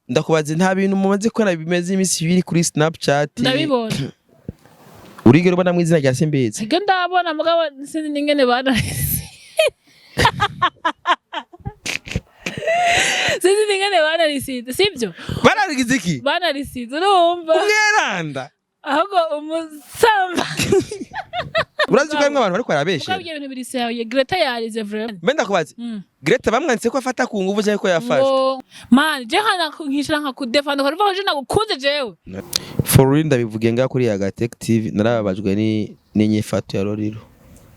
Ndakubaze, nta bintu mumaze kubona bimeze iminsi biri kuri Snapchat? Ndabibona. Urigera ubona mu izina rya Simbizi? Sibyo, ndabona, mugabo sinzi n'ingene banarisize, sinzi n'ingene banarisize, sibyo? Bararigize iki? Banarisize, urumva. Umweranda. Ahubwo umusamba. Urazi ko harimwo abantu bariko Mugabo barabeshera. ibyo bintu biri sérieux. Greta yarize vraiment. Mbe ndakubaze, Greta bamwanditse ko afata ku nguvu canke ko yafashwe? Ngo man, je nkana nkicara nkakudefanda, ukavuga ko je nagukunze jewe. For real, ndabivuge ngaha kuri Yagatech TV, narababajwe ni n'inyifato ya Roriro.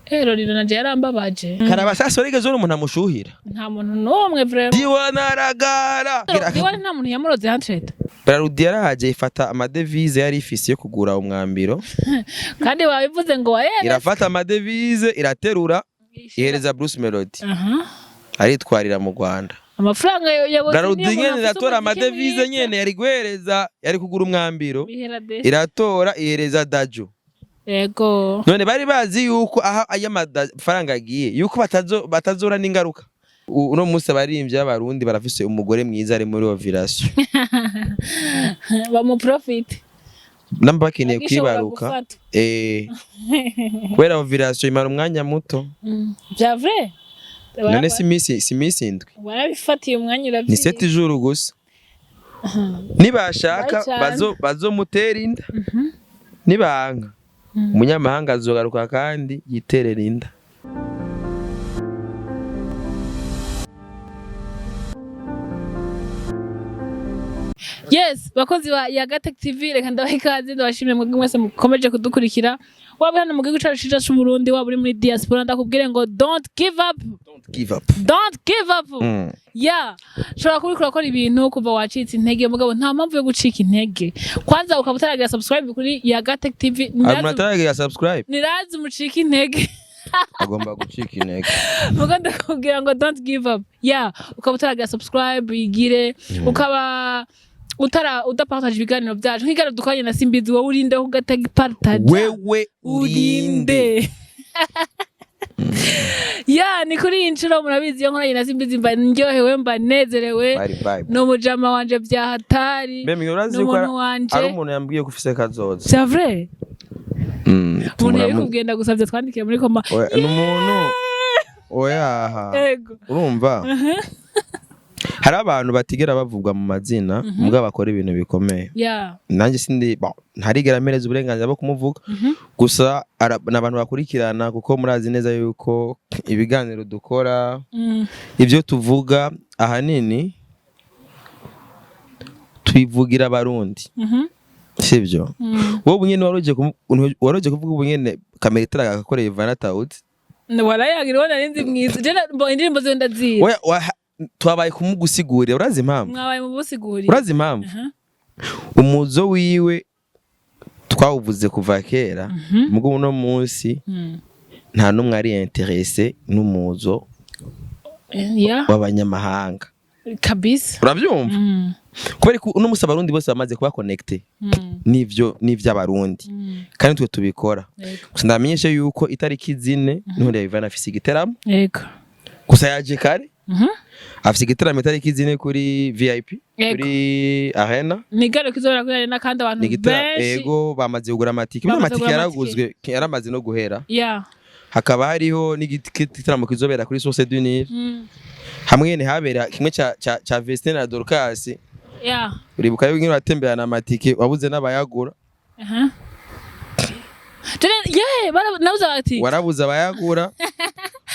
Eh, Roriro nanje yarambabaje. Karabasasa rigeze umuntu amushuhira. Nta muntu n'umwe vraiment. Diwana aragara. Diwane nta muntu yamuroze hantreta. Brarudi yarahaje ifata amadevize yari ifise yo kugura umwambiro. Kandi wabivuze ngo wayere. Irafata amadevize, iraterura, ihereza Bruce Melody. Aha. Aritwarira mu Rwanda. Amafaranga yabuze. Brarudi nyene iratora amadevize nyene yari guhereza, yari kugura umwambiro. Iratora ihereza Dajo. Yego. None bari bazi yuko aha aya mafaranga agiye, yuko batazora n'ingaruka. Uno munsi abaririmbyi b'Abarundi barafise umugore mwiza ari muri ovulation. Bamuprofite. Namba bakeneye Agishobora kwibaruka. gufata. Kubera ovulation imara umwanya muto. Vya vrai. None si imisi 7. Warabifatiye umwanya Ni uravyiga. 7 jours gusa. Nibashaka Bye cyane. bazomutera inda. Nibanka, umunyamahanga azogaruka kandi yiterera inda. Yes, bakozi ba Yagatech TV, reka ndabaha ikaze, ndabashimire mwebwe mwese mukomeje kudukurikira. Waba uri hano mu gihugu cacu ciza c'Uburundi, waba uri muri diaspora, ndakubwire ngo don't give up. Don't give up. Don't give up. Yeah, ushobora kuba uriko urakora ibintu kuva wacitse intege, mugabo nta mpamvu yo gucika intege. Kwanza ukaba utaragira subscribe kuri Yagatech TV, Hari umuntu ataragira subscribe? Nirazi umucika intege. Agomba gucika intege. Mugo ndakubwira ngo don't give up. Yeah, ukaba utaragira subscribe igire, ukaba utara udapartage ibiganiro byacu, nk'iganiro dukoranye na Simbizi, wowe urinde ugatagipartage. Wewe urinde. Urinde. Ya, ni kuri iyi nshuro murabizi, iyo nkoranye na Simbizi mba ndyohewe, mba nezerewe. Bye bye. Ni umujama wanje bya hatari. Mbe mwe urazi yuko N'umuntu wanje. ari umuntu yambwiye ko ufise kazoza. C'est vrai. Umuntu yabikubwiye, ndagusabye twandikire muri comment. Oya, ni umuntu, oya. Ego. Urumva hari abantu batigera bavugwa mu mazina, mbwa bakora ibintu bikomeye. Nanjye sindi bon, ntarigera mpereza uburenganzira bwo kumuvuga gusa ni abantu bakurikirana, kuko murazi neza yuko ibiganiro dukora, ibyo tuvuga ahanini tubivugira Abarundi. Sibyo? Wowe ubu nyene waroje kuvuga ubu nyene kamera itaragakoreye Ivana Tawuti. Warayagira ubona nari nzi mwiza. Je indirimbo ziwe ndazizi. Oya, twabaye kumugusigurira, urazi impamvu? Mwabaye mu busiguri. Urazi impamvu? Umuzo wiwe twawuvuze kuva kera, mugo uno munsi nta n'umwe ari intéressé n'umuzo w'abanyamahanga. Kabisa. Uravyumva? Kubera ko uno munsi Abarundi bose bamaze kuba connecté n'ivyo n'ivy'Abarundi, kandi twe tubikora. Gusa ndamenyeshe yuko itariki 4 niho Ivana afise igiteramo. Gusa yaje kare. Afise igiteramo itariki 4 kuri VIP, kuri Arena. Ni igare kizobera kuri Arena, kandi abantu Ni igitaramo. benshi. Ego, bamaze kugura amatike. Bamaze Amatike kugura yaraguzwe, yaramaze no guhera. Hakaba hariho n'igitaramo kizobera kuri Source du Nil, hamwe nyene habera kimwe ca Vestine na Dorcas. Uribuka yuko watemberana amatike wabuze n'abayagura? Aha. Yeah, nabuze amatike. Warabuze abayagura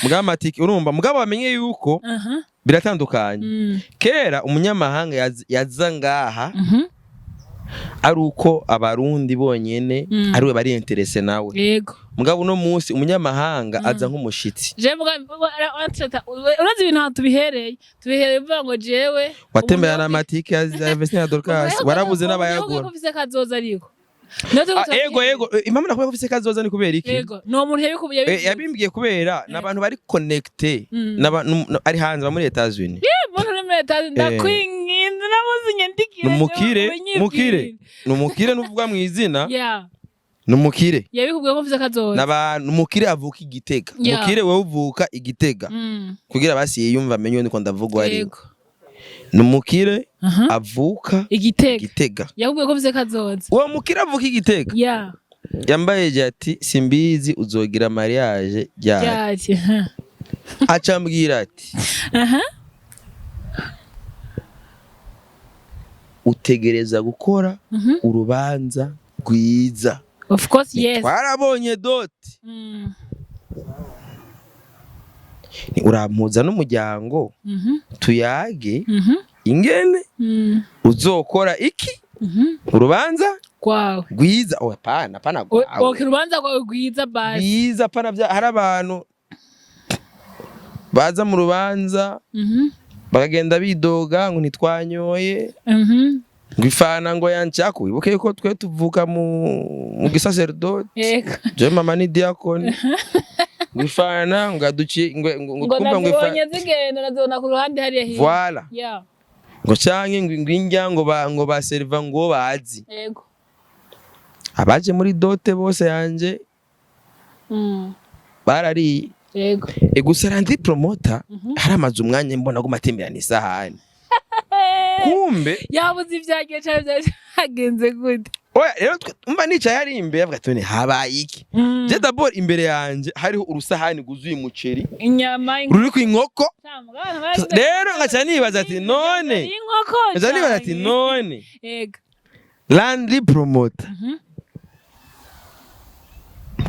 mugabo amatike, urumva, mugabo bamenye yuko biratandukanye. Kera umunyamahanga yaza ngaha ari uko Abarundi bonyene ariwe bari intéressé nawe. Mugabo uno munsi umunyamahanga aza nk'umushitsi. Je muga urazi ibintu ahantu tubihereye uvuga ngo jewe Watemberana amatike ya Vestine na Dorcas, warabuze n'abayagura. Ko ufise kazoza ariko. Ah, ego, impamvu nakubwiye ko ufise kazoza ni kubera iki? Ego, no muntu yabikubiye. Yabimbwiye kubera ni abantu bari connecté ari hanze ba muri Etats-Unis. Muntu uri muri Etats, ndakwinginze nabuze unyandikire. Numukire. Unyibwirire. Mukire, numukire nuvuga mu izina. Numukire. Yabikubwiye ko ufise kazoza. N'abantu umukire avuka igitega. Mukire, wowe uvuka igitega, kugira basi yiyumva amenye niko ndavuga ari. Ni umukire Aha. avuka Igitega. Gitega. Yakubwiye ko mvuze kazoza? Uwo mukire avuka Igitega yambaye ati: "Simbizi, uzogira mariage ryari?" Ryari? Aha. Aca ambwira ati: "Utegereza gukora urubanza rwiza." Of course, yes. Twarabonye dot. Ni urampuza n'umuryango, tuyage ingene uzokora iki urubanza Kwawe. rwiza. Oh, pana pana rwawe. Okay, urubanza rwawe rwiza basi. Rwiza, pana bya hari abantu baza mu rubanza bakagenda bidoga ngo ntitwanyoye, ngo ifana ngo yancaku. Wibuke yuko twe tuvuka mu gisacerdote. Jewe mama ni diakoni. Ngo ifana ngo aduci ngo ngo twumva ngo ifana nazibonye zigenda, nazibona ku ruhande hariya hirya. Voilà. Ngo canke ngo indya ngo baseriva ngo bazi. Abaje muri dot bose yanje barariye. E, gusa Landry Promoter haramaze umwanya mbona aguma atemberana isahani, kumbe Yabuze ibyagiye cyane, byagenze gute? Oya rero, umva, nicaye hari imbere avuga ati: "None habaye iki?" Je d'abord imbere yanje hariho urusahani rwuzuye umuceri inyama ruri ku inkoko. Rero nkaca nibaza ati: "None", inkoko nkaca nibaza ati: canke? "None Landry Promoter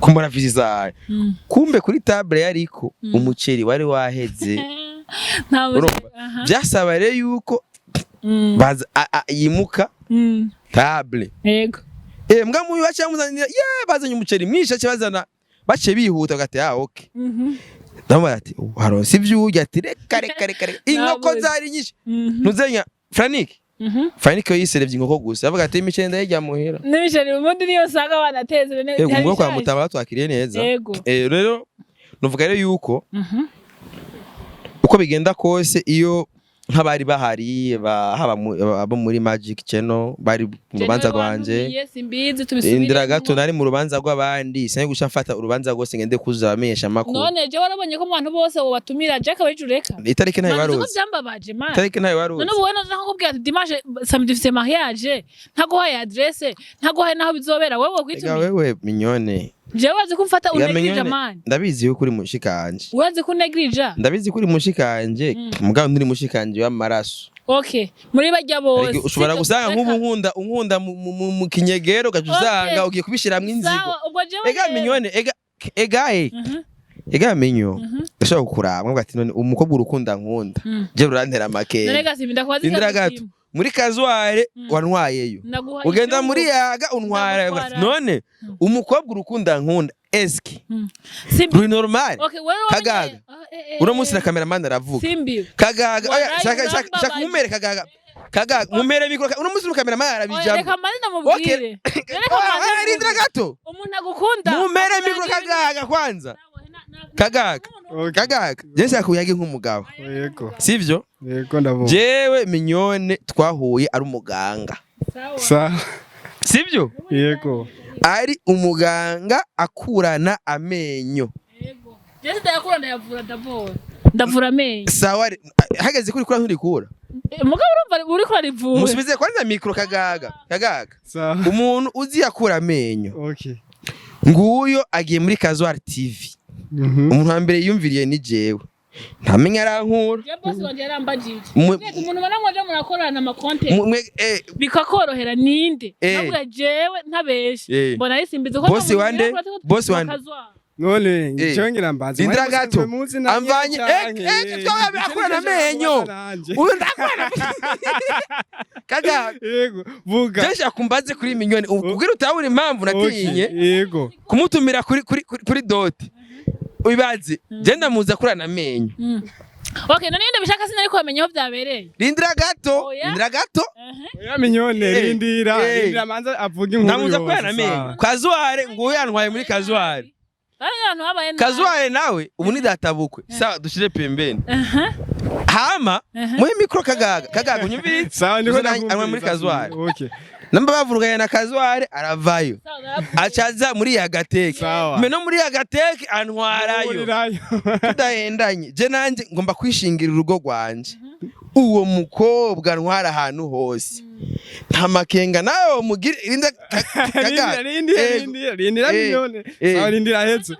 kumbona afise isahani?" Kumbe kuri table yariko umuceri wari waheze. Nta Urumva? muceri, aha. Byasaba rero yuko baza yimuka table. Mbwa mubi baciye bamuzanira, ye bazanye umuceri mwinshi, baciye bazana, baciye bihuta bagati: "Ah, okay." Ndamubwira ati: "Waronse ivyo urya?" Ati: "Reka, reka, reka, reka." Inkoko Nabuze. zari nyinshi. Ntuzenya Frank. Frank yo yiserevye inkoko gusa, avuga ati: "Imiceri ndayirya muhira." N'imiceri ubundi niyo usanga banateze. Yego, ubwo kwa Mutama batwakiriye neza. Rero nuvuga rero yuko uko bigenda kose, iyo nk'abari bahari haba abo muri Magic Channel bari mu rubanza rwanje. Simbizi, tubisubire. Indira gato, nari mu rubanza rw'abandi, sinari guca mfata urubanza rwose ngende kuza abamenyesha amakuru. None je warabonye ko mu bantu bose wobatumira Jack abeje ureka? Itariki ntayo Man, uzi ko waruzi. byambabaje, man. Itariki ntayo waruzi. None ubu wena nakubwira ati dimanche, samedi dufise mariage, ntaguhaye adresse, ntaguhaye naho bizobera, wewe Ega wokwitumira? wewe Mignone. Jewe wazi ko mfata Ega unegrija, Mignone, man. Ndabizi yuko uri mushikanje. Urazi ko unegrija. Ndabizi ko uri mushikanje, mugabo nturi mushikanje w'amaraso. Okay, muri barya bose. Ariko ushobora Sivyo, gusanga reka. nk'ubu unkunda mu kinyegero, ugaca usanga ugiye kubishiramwo inzigo. Sawa, ubwo jewe Ega rero. Mignone, ega ega ega Minyo, ndashobora kukuraba nkavuga ati: "None umukobwa urukunda nkunda je rurantera None amakenga." gasi ndakubaza Indira ikibazo gato. kimwe. Muri Kazware wantwayeyo, Naguhaye ugenda igihugu. muri Yaga untwara. Ndagutwara. None umukobwa urukunda nkunda, eski Simbi. ruri normal? Okay, wewe wamenye- Kagaga. Ah, Uno munsi na cameraman aravuga. Simbi. Kagaga, oya, Waraye shaka shaka shaka. urambabaje. Mumere Kagaga, Kagaga, mumere micro. Uno munsi na cameraman Oya, arabijamo. reka mbanze ndamubwire. Reka mbanze Ah, rindira mvuge. gato. Umuntu agukunda Mumere akunda micro. ibintu- Kagaga kwanza. Kagaga. Okay. Kagaga, je nshaka kuyage nk'umugabo. Yego. Sivyo? Yego, ndabona. Jewe Mignone twahuye ari umuganga. Sawa. Sa. Sivyo? Yego. Ari umuganga akurana amenyo. Yego. Jese ndayakura, ndayavura d'abord. Ndavura amenyo. Sawa, hageze kuri kura nturikura. Mugabo urumva uriko urarivura. Musubize kwanza micro, Kagaga. Kagaga, Sa. umuntu uzi yakura amenyo, Okay. nguyo agiye muri Kazwar TV. Umuntu wa mbere yumviriye ni jewe, ntamenye arankura. Je boss wanje yarambajije. Mwese umuntu ubona mwaje murakorana ama content bikakorohera ninde? Nabwo jewe ntabeshe. Mbona ari Simbizi ko Boss wande? Boss wande? None icyo ngira mbanze. Indira gato. Amvanye twabaye akurana amenyo. Uyu ndakurana. Kaga. Yego, vuga. Jeje akumbaze kuri Mignone ubwira utabura impamvu natinye Okay, yego. kumutumira kuri dot. Ubibaze, je ndamuza kurana amenyo. Okay, none iyo ndabishaka sinari kumenya aho byabereye. Rindira gato. Oya. Rindira gato. Oya Mignone, rindira, rindira manza avuge inkuru Ndamuza yose, kurana amenyo. sawa. Kazuare, nguyu yantwaye muri Kazuare. Bari abantu habaye nabi. Kazuare nawe ubu ni databukwe. Sawa, dushire pembeni. Hama Aha. muhe micro Kagaga. Kagaga, unyumvirize. Sawa, ndiko Uzi anywa muri ndakumviriza. Kazuare. Okay. Namba bavuruganye na Kazuare aravayo. Sawa, narapfuye. Acaza muri Yagateke. Sawa. Me no muri Yagateke antwarayo. Urirayo. Tudahendanye. Je nanje ngomba kwishingira urugo rwanje. Uwo mukobwa ntwara ahantu hose, nta makenga nawe mugire. Rinda Rindira, rindira. Ego. Rindira, rindira. Minyone. Sawa, rindira hetse.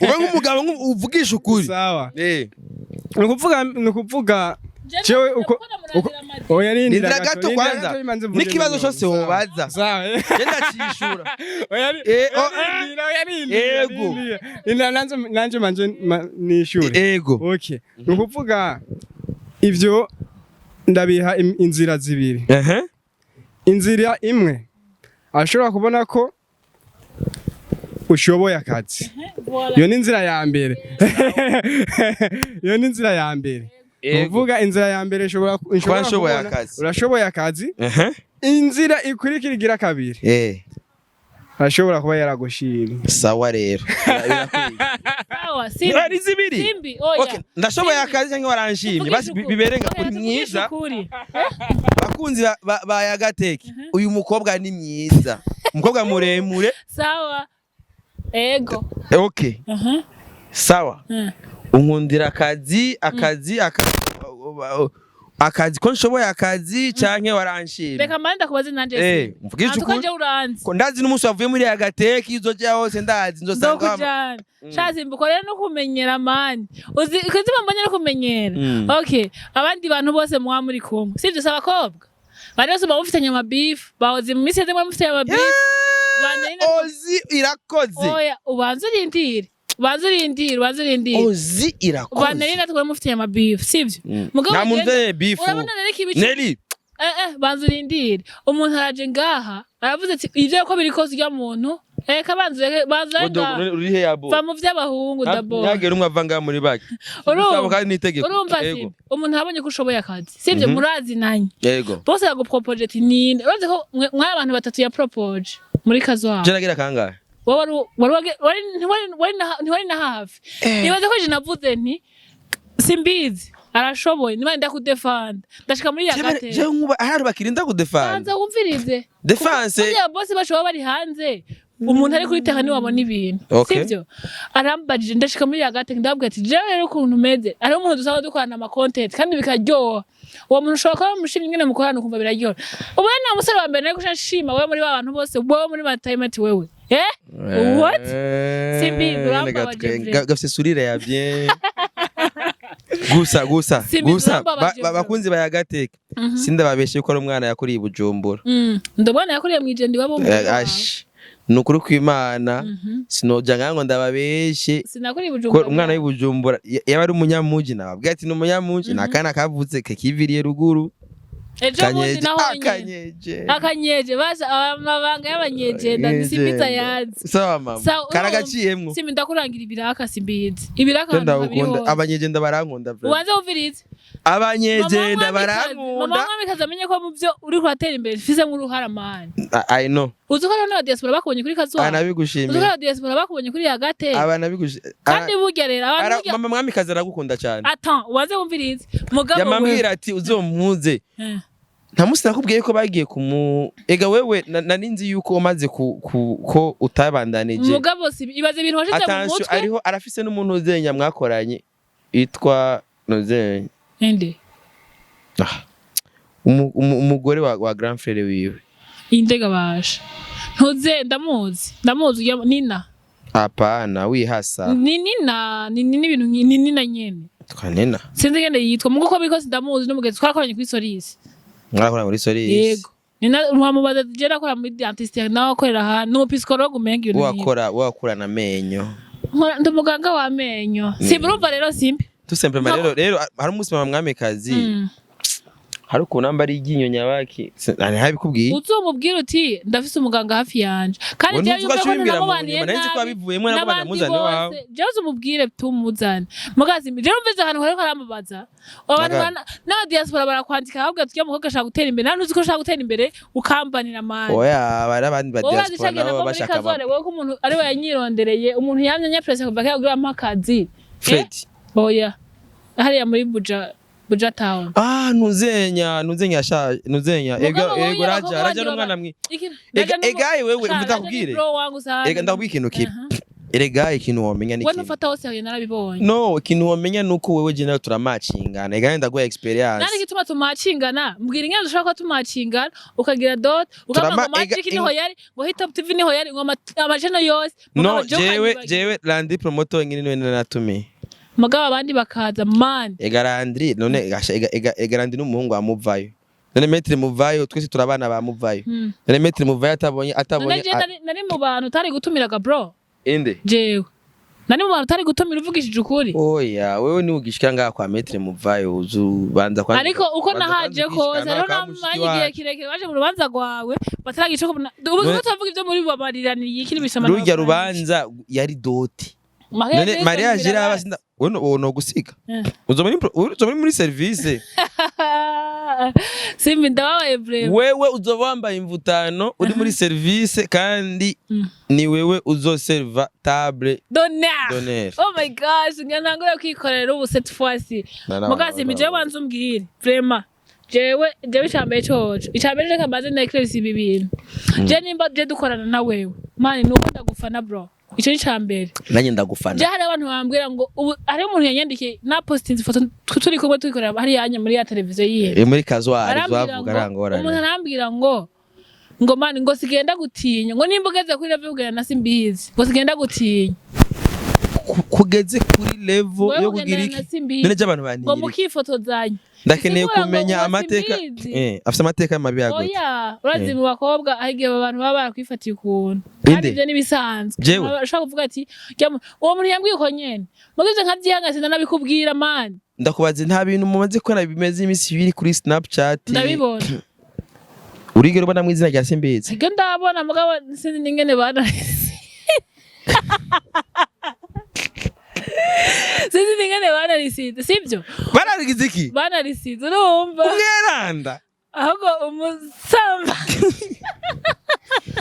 Ube nk'umugabo, uvugisha ukuri. Sawa. Ni ukuvuga jewe uko oya, rindira. Rindira gato Rindira kwanza. gato, imanze mvuge. N'ikibazo Minyone. cyose wobaza, Sawa. je ndacishura. Oya, Oh, rindira, oya, rindira. Ego. Rindira, rindira, nanje manje nishure. Ego. Okay, ni ukuvuga ivyo ndabiha inzira zibiri. Inzira imwe, ashobora kubona ko ushoboye akazi. Iyo ni inzira ya mbere, iyo ni inzira ya mbere. Uvuga inzira ya mbere nshobora Nshoboye kubona, akazi. Urashoboye akazi. Inzira ikurikira igira kabiri, ashobora kuba yaragushimye. Sawa rero. Birakwiye. Sawa, Simbi. Ari zibiri. Simbi, oya. Okay, ndashoboye Simbi. akazi cyangwa waranshimye, basi Tuvugishe ukuri. bibere nga Oya, uri tuvugishe mwiza. ukuri. Bakunzi ba Yagateke, uyu mukobwa ni mwiza, umukobwa muremure. Sawa, ego. Okay. Sawa. Unkundira akazi ko nshoboye akazi canke waranshimye? Reka mbanze ndakubaze nanje. Eh, mvugishe Antuka ukuri. je uranzi. Ko ndazi n'umunsi wavuye muri Yagateke, uzoja hose ndazi nzosanga Ndokujana sha Simba, rero no kumenyera mani, uzi kuzima mbonye no kumenyera. Okay, abandi bantu bose muba muri kumwe, sivyo? Si abakobwa bari bose muba mufitanye amabifu, bahoze mu minsi yeze muba mufitanye amabifu. Ozi irakoze. Oya, ubanze urindire, ubanze urindire, ubanze urindire. Ozi irakoze. Baneri natwe mufitanye amabifu, sivyo? Mugabo Nta muntu ugenda- uzanye bifu. Urabona rero ikibi. Neri. Banza urindire. Umuntu araje ngaha aravuze ati ivyo ko biri kose urya muntu, reka banza ureke, banza ureke ngaha. Uri he yabo? Va mu vy'abahungu d'abord. Ntihagire umwe ava ngaha muri bake. Urumva? Sabo kandi n'itegeko. Urumva? Yego. Sibyo, umuntu abonye ko ushoboye akazi, sibyo? Murazinanye. Yego. Bose yagupropoje ati ninde? Urazi ko mwari abantu batatu yapropoje muri kazo. Je nagira kangahe? Wowe wari na hafi. Nibaza ko je navuze nti simbizi, arashoboye, niba ndakudefanda ndashika muri Je Yagatera. nkuba ahari bakirinda kudefanda. Banza wumvirize. Defense. Burya bose bashobora bari hanze, umuntu ari kuri terrain niwabona ibintu. Sivyo? Arambajije, ndashika muri Yagate, ndababwira ati jewe rero ukuntu umeze, hariho umuntu dusanga dukorana ama content kandi bikaryoha. Uwo muntu ushobora kuba mushimye ingene mukorana, ukumva biraryoha. Ubu rero ni umusore wa mbere nari guca nshima wewe muri ba bantu bose, wowe muri ba time ati wewe what? Simbi, urambabaje vrai. Gafise sourire ya bien gusa gusa. Simbi, Gusa urambabaje vrai. bakunzi ba Yagateke, sindababeshe ko ari umwana yakuriye i Bujumbura. Ndabona yakuriye mw'ijenda iwabo mu Ash, ni ukuri kw'Imana, sinoja ngaho ngo ndababeshe. Sinakuriye Ko Bujumbura. umwana w'i Bujumbura yaba ari umunyamuji, nababwira ati ni umunyamuji, ni akana kavutse kakiviriye ruguru. Ejo bundi Kanyeje. naho nyene. Akanyeje. Akanyeje basa, amabanga y'abanyejenda ntisimbiza yazi. Sawa mama. Sawa, Karagaciyemwo. Simbi, ndakurangira ibiraka, simbizi ibiraka Je ahantu habiri ndagukunda. hose. Abanyejenda barankunda vraiment. Ubanze wumvirize. Abanyejenda Mama barankunda. mwamikazi amenye ko mu byo uri kuratera imbere mfisemo uruhara mani. I know. Uzi ko rero n'aba bakubonye kuri kazuba? Uzi ko Anabigushimiye. Aba bakubonye kuri Yagate? Abanabigushimiye. Kandi burya rero abantu burya Mama mwamikazi aragukunda cyane. Attends, ubanze wumvirize mugabo we. Yamambwira ati uzompuze. Nta munsi nakubwiye ko bagiye kumu ega wewe nari nzi yuko umaze ko utabandanije. Mugabo si ibaze ibintu washize mu Attention, mutwe. ariho arafise n'umuntu uzenya mwakoranye yitwa nuzenya. Inde? Ah. Umugore wa grand frère wiwe. Indega basha ntuze, ndamuzi, ndamuzi ujya Nina. Hapana, wihasa. Ni Nina, ni Nina, ibintu ni Nina nyene. Twa Nina. Sinzi ngene yitwa mugo, ko biko ndamuzi n'umugenzi twarakoranye kuri Solis. Mwarakora muri Solis? Yego, Nina nwamubaza, je nakora muri dentiste, nawe akorera ahantu ni umupsychologue umenga ibintu nk'ibyo. Wakorana amenyo. Ndi umuganga w'amenyo, simba. Urumva rero simbi. Tout simplement. Rero hari umunsi mama mwamikazi hari ukuntu amba ari iryinyo nyabaki ntabikubwiye. Uzomubwira uti ndafise umuganga hafi yanje kandi Wowe jewe ntuzi ko yumve ko acibimbwira mu ntamubaniye nyuma, nari nzi ko nabi wabivuyemo nabwo n'abandi bandamuzane iwawe. bose. Jewe uzumubwire tumuzane mugazi. Jewe umvise ahantu hariko arambabaza abantu Naga. N'aba diaspora barakwandika ahubwo ati mukobwa ashaka gutera imbere, nawe ntuzi ko ushaka gutera imbere ukambanira mani. Oya, bari abandi ba Wowe urazi diaspora cagenda nabo ko muri bashaka kazore wowe ko umuntu ari we yanyirondereye, umuntu yamye anyapresa kuva kera kugira ampe akazi. Fred? Oya, hariya muri Buja Town. Ah, nuzenya sha nuzenya ego. Mugabo wowe Ego raja abakobwa raja bandi n'umwana mwi Iki- Ega Raja ega wewe Sha, umva Raja ni ndakubwire. bro wangu sana. Ega ndakubwira ikintu kibi. Erega ikintu womenya ni We kimwe. nufata hose yawe, narabibonye. No, ikintu womenya nuko wewe je nawe turamacingana. Ega ndaguha experience. Nari gituma tumacingana, mbwira ingene dushobora kuba tumacingana, ukagira dot, ukavuga ngo Magic niho yari, ngo Hit TV niho yari, ngo amajana yose. No, Mugabo jewe jewe ukanyibagira. Jewe Landry Promoter wenyine niwe natumiye. Mugabo abandi bakaza, man. Ega Landry none gasha, ega Landry n'umuhungu wa Muvayo. None Maître Muvayo, twese turabana ba Muvayo. None Maître Muvayo atabonye None atabonye je nari mu bantu utari gutumiraga, bro. Inde? Jewe nari mu bantu utari gutumira, uvugishije ukuri. Oya, wewe ni ugishika ngaha kwa Maître Muvayo uzubanza kwa Ariko uko banza nahaje kwanza kose ugishikana rero kwa mushiki namanye igihe wacu. kirekire baje mu rubanza rwawe bataragica ko ubu tutavuga ibyo muri babariraniye ikiri bisama. Rurya rubanza yari dot. None mariage iraba sinda wewe no gusiga. Uzoba uri muri service. Simbi, ndababaye vraiment. Wewe uzoba wambaye imvutano uri muri service kandi ni wewe uzoserva table d'honneur. d'honneur. Oh my gosh, ngira ntangure kwikorera ubu cette fois-ci. Mugasi jewe banza umbwire vraiment, jewe icambere coco, icambere reka mbanze necklace ibi bintu. Je nimba je dukorana na wewe, man, nuko ndagufana, bro, ico ni icambere. Nanjye ndagufana. Je hari abantu bambwira ngo ubu hari umuntu yanyandikiye na postinze ifoto turi kumwe tuyikorera hariya hanya muri ya televiziyo yihe. Muri kazuari. Arambwira twavuga ngo arangorane. Umuntu arambwira ngo man, ngo sigenda gutinya, ngo nimba ugeze kuri level kugera na Simbizi, ngo sigenda gutinya. Kugeze kuri level Wewe yo kugira kugendana iki? na Simbizi. None je abantu Ngo bantinyira iki? mukifotozanya. Ndakeneye Bisigura ngo kumenya ngo amateka. Simbizi. Afise amateka mabi yagute? Oya, urazi mu bakobwa aho igihe abantu baba barakwifatiye ukuntu kandi Inde? ibyo n'ibisanzwe. Jewe? Ushobora kuvuga ati uwo muntu yambwiye uko nyene, mugize nkavyihangase ndanabikubwira, man. Ndakubaza, nta bintu mumaze kubona bimeze iminsi biri kuri Snapchat? Ndabibona. Urigera ubona mu izina rya Simbizi? Ibyo ndabona, mugabo sinzi n'ingene bana, sinzi n'ingene banarisize, sibyo? Bararigize iki? Banarisize, urumva. Umweranda. Ahubwo umusamba.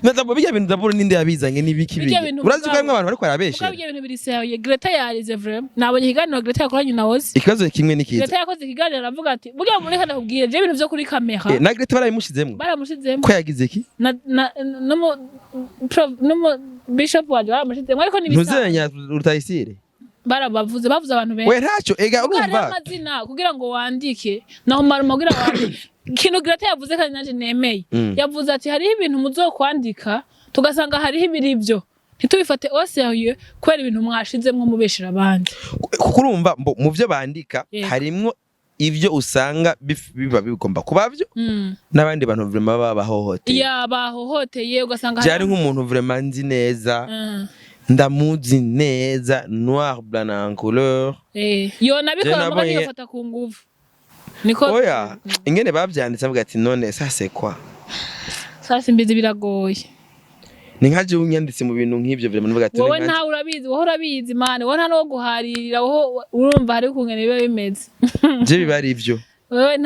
Ndabo bijya bintu ndabona ninde yabizanye n'ibiki? Bijya Bige bintu urazi ko mugabo. harimwo abantu bariko Mugabo barabeshera. Ibyo bintu biri sérieux. Greta yarize vraiment, nabonye ikiganiro Greta yakoranye na Ozi. Ikibazo kimwe ni kiza. Greta yakoze ikiganiro aravuga ati burya muri reka ndakubwire, je ibintu vyo kuri kamera. Na Greta barabimushizemwo? Baramushizemo. Ko yagize iki? Na numu numu bishop wanje baramushizemo, ariko nibisanzwe. Ntuzenya Rutayisire. Barabavuze, bavuze abantu benshi. We ntacyo ega. Kuko hariho Urumva. amazina kugira ngo wandike naho maruma kugira ngo wandike ikintu Greta yavuze kandi nanje nemeye. Yavuze ati hariho ibintu muzokwandika tugasanga hariho ibiri byo ntitubifate au sérieux kubera ibintu mwashizemwo mubeshera abandi. Kuko urumva mu byo bandika harimwo ivyo usanga biba bigomba kuba byo n'abandi bantu vraiment baba bahohoteye. Ya, bahohoteye ugasanga Byari nk'umuntu vraiment nzi neza, ndamuzi neza, noir blanc en couleur. Yo nabikora Je muga ntiyofata ku nguvu niko. Oya, ingene bavyanditse avuga ati none ça c'est quoi? Sasa imbizi biragoye. Ni nka jewe unyanditse mu bintu nk'ivyo vraiment ndavuga ati Wowe none nka ntawe urabizi, wowe urabizi, man, wowe nta n'uwo guharirira, wowe urumva hari ukungene biba bimeze. Je biba ari ivyo. Wewe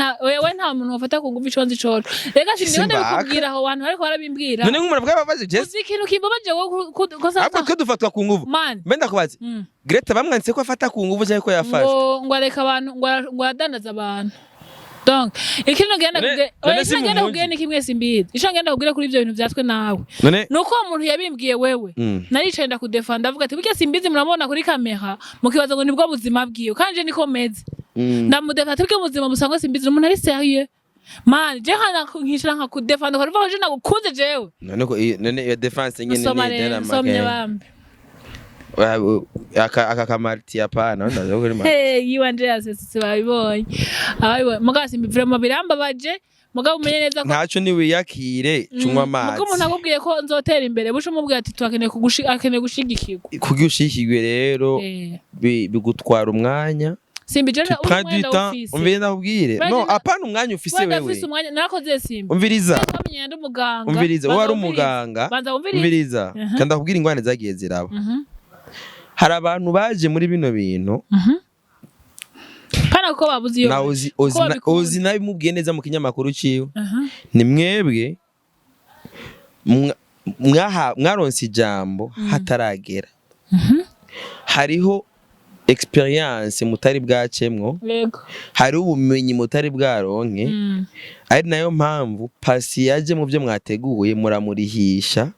nta muntu wafata ku nguvu, ico nzi coco reka sindi Simbaka. ndabikubwira aho bantu bariko barabimbwira. None nk'umuntu avuga babaze je Uzi ikintu kimbabaje wowe ko ahubwo sasa twe dufatwa ku nguvu. Man. Mbe ndakubaze, Greta bamwanditse ko afata ku nguvu cyangwa ko yafashwe? Ngo areka abantu, ngo aradandaza abantu. Donc ikintu ngenda None oya, si ikintu mu ngenda muji. kubwira ni kimwe, simbizi ico ngenda kubwira kuri ivyo bintu vyatwe nawe None nuko uwo muntu yabimbwiye wewe, naricaye ndakudefanda, ndavuga ati burya Simbizi muramubona kuri kamera mukibaza ngo nibwo buzima bwiwe, kandi je niko meze. Ndamudefanda ati burya ubuzima busangwa Simbizi ni umuntu ari sérieux, man, je nkana nkicara nkakudefanda ukavuga ko je nagukunze jewe. None ko none iyo défense nyene Nsoma ni rero dena nsomye make. Bambe. Aka kamarti hapana ndaza kuri ma Hey, yiwanje yasesetse, babibonye ababibonye. Mugabo Simbi vraiment birambabaje, mugabo umenye neza ko Ntacyo, niwiyakire, cunywa Mugo amazi. umuntu akubwiye ko nzotera imbere, bushe umubwiye ati turakeneye kugushi akeneye gushigikirwa. Kugira ushikirwe rero bigutwara umwanya. Simbi je Tu prends du temps. ufise Umviriza ndakubwire. Wenda No, apana umwanya ufise wenda wewe. ufise umwanya narakoze, Simbi. Umviriza. Twamenye ndi umuganga. Umviriza, wowe Banza wari wumvirize. umuganga. Banza wumvirize. Umviriza. Kandi ndakubwira ingwane zagiye ziraba. Hari abantu baje muri bino bintu Pana kuko babuze iyo na Ozi kuko Ozi babikunda. Ozi nabimubwiye neza mu kinyamakuru ciwe. Ni mwebwe mwaronse ijambo hataragera. Hariho experience mutari bwacemwo, hariho ubumenyi mutari bwaronke, ari nayo mpamvu Pasi yaje mu byo mwateguye muramurihisha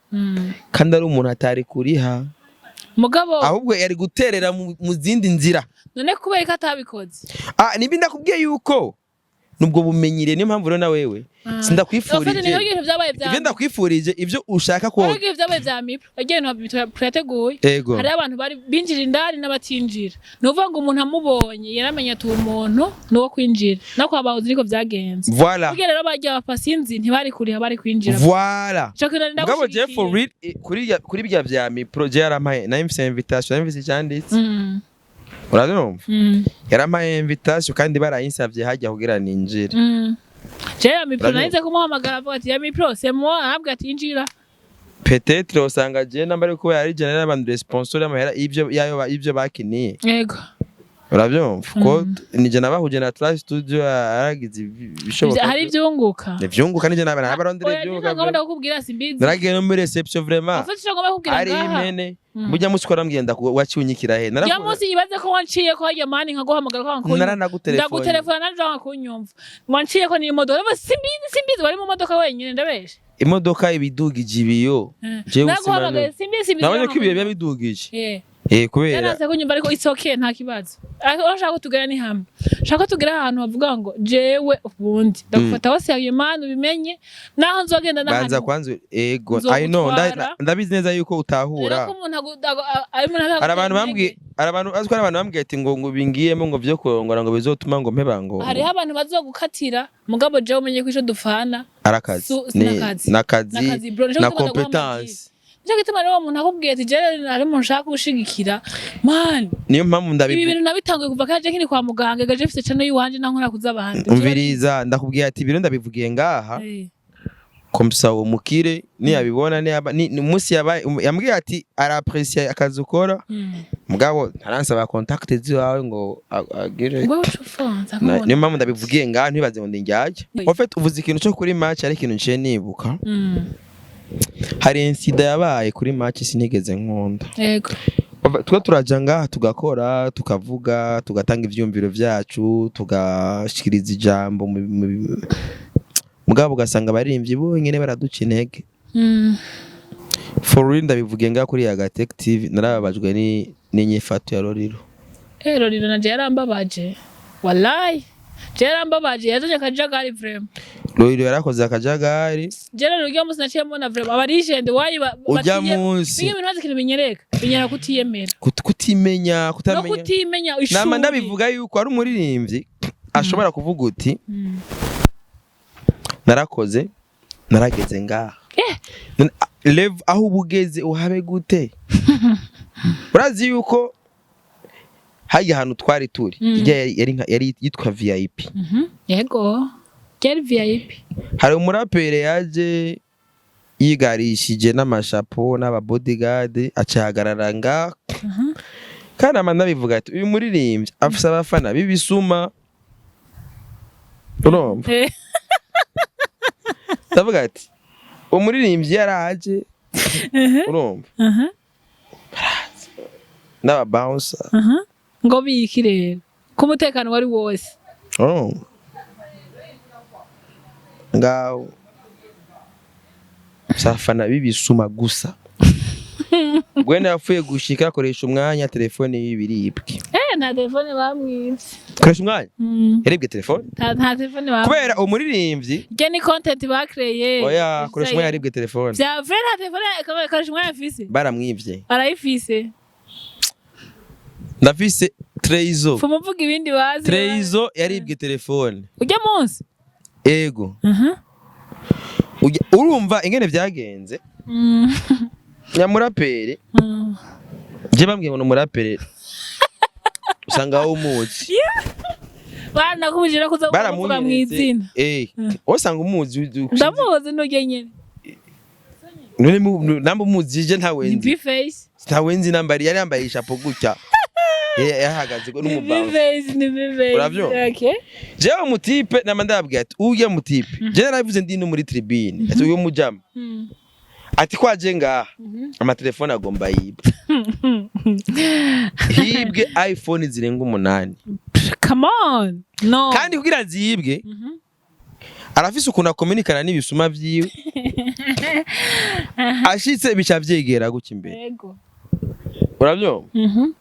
kandi ari umuntu atari kuriha. Mugabo Ahubwo yari guterera mu zindi nzira. None kubera ko atabikoze? Ah, nibi ndakubwiye yuko nubwo bumenyire, niyo mpamvu rero na wewe sindakwifurije. Niho ibintu vyabaye vya Ivyo ndakwifurije, ivyo ushaka ko Hariho ibintu vyabaye vya mipro, yagiye ibintu turateguye. Hariho abantu bari binjira indani n'abatinjira. Ni ukuvuga ngo umuntu amubonye yaramenya ati uwo muntu ni uwo kwinjira. No kwa bahuzi niko vyagenze. Voilà. Burya rero barya abapasinzi ntibari kuriha, bari kwinjira. Voilà. Ico kintu Mugabo je, for ndagushigikiye. real, kuri bya vya mipro, je yarampaye, nayo mfise invitation, nayo mfise icyanditse. Urabyumva? Mm. Yarampaye invitation kandi barayinsavye hajya kugira ninjire. Je ya mipro Urabyumva? nahise kumuhamagara, avuga ati: "Ya mipro, c'est moi." Arabwira ati: "Injira." Peut-être usanga je namba ariko yari je n'abandi sponsor y'amahera ibyo yayo ibyo bakiniye. Urabyumva ko nije nabahuje na Trash Studio, aragize ibishoboka. Hari ivyunguka. Ivyunguka nije nabana nabarondera Oya, ivyunguka. ngomba ndakubwira, simbizi. Naragiye no muri reception, vraiment. Ufite ico ngomba kukubwira Ari ngaha. impene burya musi ko arambwiye waciunyikira he? Ya Narakuvuga- munsi ibaze ko wanciye ko harya mani nkaguhamagara ko wankunyumva. Naranagutelefone. Ndagutelefona nanje wankunyumva. Wanciye ko ni imodoka. Ndavuga simbizi, simbizi, wari mu modoka wenyine, ndabeshe. Imodoka ibidugije ibiyo. Jewe Naguhamagaye, simbizi, simbizi. Nabonye ko ibiyo biba bidugije. Kubera Yaranse kunyumva, ariko it's okay, nta kibazo. Ariko aho nshaka ko tugera ni hamwe. Nshaka ko tugera ahantu bavuga ngo jewe ubundi ndagufata hose yayo mani, ubimenye naho nzogenda Banza n'ahantu. kwanza, ego, I know, Nzogutwara. ndabizi neza yuko Rero utahura. ko umuntu ari umuntu Hari abantu bambwiye, hari abantu aziko, hari abantu bambwiye ati ngo bingiyemo ngo vyo kurongora ngo bizotuma ngo mpeba ngo Hariho abantu bazogukatira, mugabo jewe umenye ko ico dupfana arakazi. Nakazi. Nakazi. Nakazi, bro. Nico Na gituma ndaguha competence. Nico gituma rero uwo muntu akubwiye ati jewe hari umuntu ushaka gushigikira, man. Niyo mpamvu Ibi ndabivuga. bintu nabitanguye kuva kaje nkiri kwa muganga, gaje mfise channel yiwanje nankora kuza abandi. Umviriza, ndakubwiye ati ibiro ndabivugiye ngaha. Comme ça uwo mukire niyabibona, niyaba ni umunsi yabaye yambwiye ati arapprécie akazi ukora. Mugabo ntaransaba contact ziwawe ngo agire Ngo uca ufonza Niyo mpamvu ndabivugiye ngaha, ntibaze ngo ndi njyajya. Oui. En fait, uvuze ikintu cyo kuri match, ari ikintu nciye nibuka. Hari incident yabaye kuri match sinigeze nkunda. Twe turaja ngaha tugakora, tukavuga, tugatanga ivyumviro vyacu, tugashikiriza ijambo mugabo ugasanga abaririmbyi bonyene baraduca intege. For real, ndabivugiye ngaha kuri Yagatech TV, narababajwe n'inyifato ya Roriro. Eh, Roriro nanje yarambabaje. Wallahi. Je yarambabaje, yazanye akajagari vraiment. Roriro yarakoze akajagari. Je rero urya munsi naciye mbona vraiment aba legend wayi Urya munsi. Bige bintu bazi ikintu binyereka. Binyereka kutiyemera. Kutimenya No kutamenya. kutimenya ishuri. Nama ndabivuga yuko ari umuririmbyi ashobora kuvuga uti narakoze, narageze ngaha. None, level aho uba ugeze uhabe gute? Urazi yuko hajya ahantu twari turi, ijya yari yitwa VIP. Yego. Ryari VIP. Hari umuraperi yaje yigarishije n'amashapo n'aba bodyguard, acahagarara ngaha. Kandi ama ndabivuga ati uyu muririmbyi afise abafana b'ibisuma, urumva? Ndavuga ati umuririmbyi yaraje, urumva, n'aba bouncer. Ngo biki rero? Ko umutekano wari wose. Urumva ngaho abafana b'ibisuma gusa. Gwene yapfuye gushika akoresha umwanya, telefone y'ibiribwe. Eh, nta telefone bamwivye. Koresha umwanya, yaribwe telefone. Nta telefone bamwivye. Kubera umuririmbyi. Iryo ni content bakreye. Oya, koresha umwanya yaribwe telefone. Vya vrai, nta telefone koresha umwanya afise. Baramwivye. Arayifise. Ndafise Treizo. Fuma uvuga ibindi bazi. Treizo yaribwe telefone. Ujya munsi. Ego. Urumva ingene vyagenze? Nyamuraperi, je bambwiye ngo ni umuraperi usanga wowe umuzi. Baranakubujije no kuza kuvuga mu Baramunyeretse. izina. Eh, wowe usanga umuzi Ndamuzi n'ujye nyene. None namba umuzi, je ntawe Ni nzi. B-Face. Ntawe nzi. Nambari yari yambaye ishapo gutya, yahagaze Ni n'umubango. B-Face, ni B-Face. Uravyumva? Okay. Jewe mutipe nama ndababwira ati urya mutipe, je narabivuze ndi no muri tribune, ati uyu mujama, ati kwaje ngaha amatelefone agomba yibwe. Hibwe iPhone zirenga 8. Come on. No. Kandi kugira zibwe, arafise ukuntu akominikana n'ibisuma vyiwe, ashitse bica vyegera gutya imbere. Yego. Urabyumva? Mhm.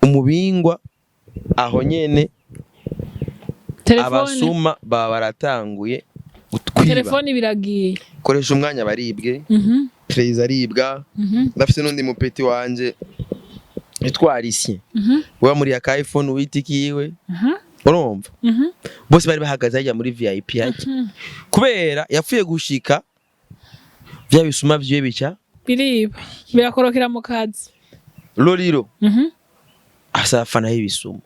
Umubingwa aho nyene. Telefone. Abasuma baba baratanguye gutwiba. Telefone biragiye. Koresha umwanya, baribwe. Perezida aribwa. Ndafise n'undi mupeti wanje yitwa Arisien, uba muri ya iPhone witikiwe. Urumva, bose bari bahagaze hajya muri VIP hajya, kubera yapfuye gushika, vya bisuma vyiwe bica Biriba, birakorokera mu kazi. Lolilo asa abafana b'ibisuma.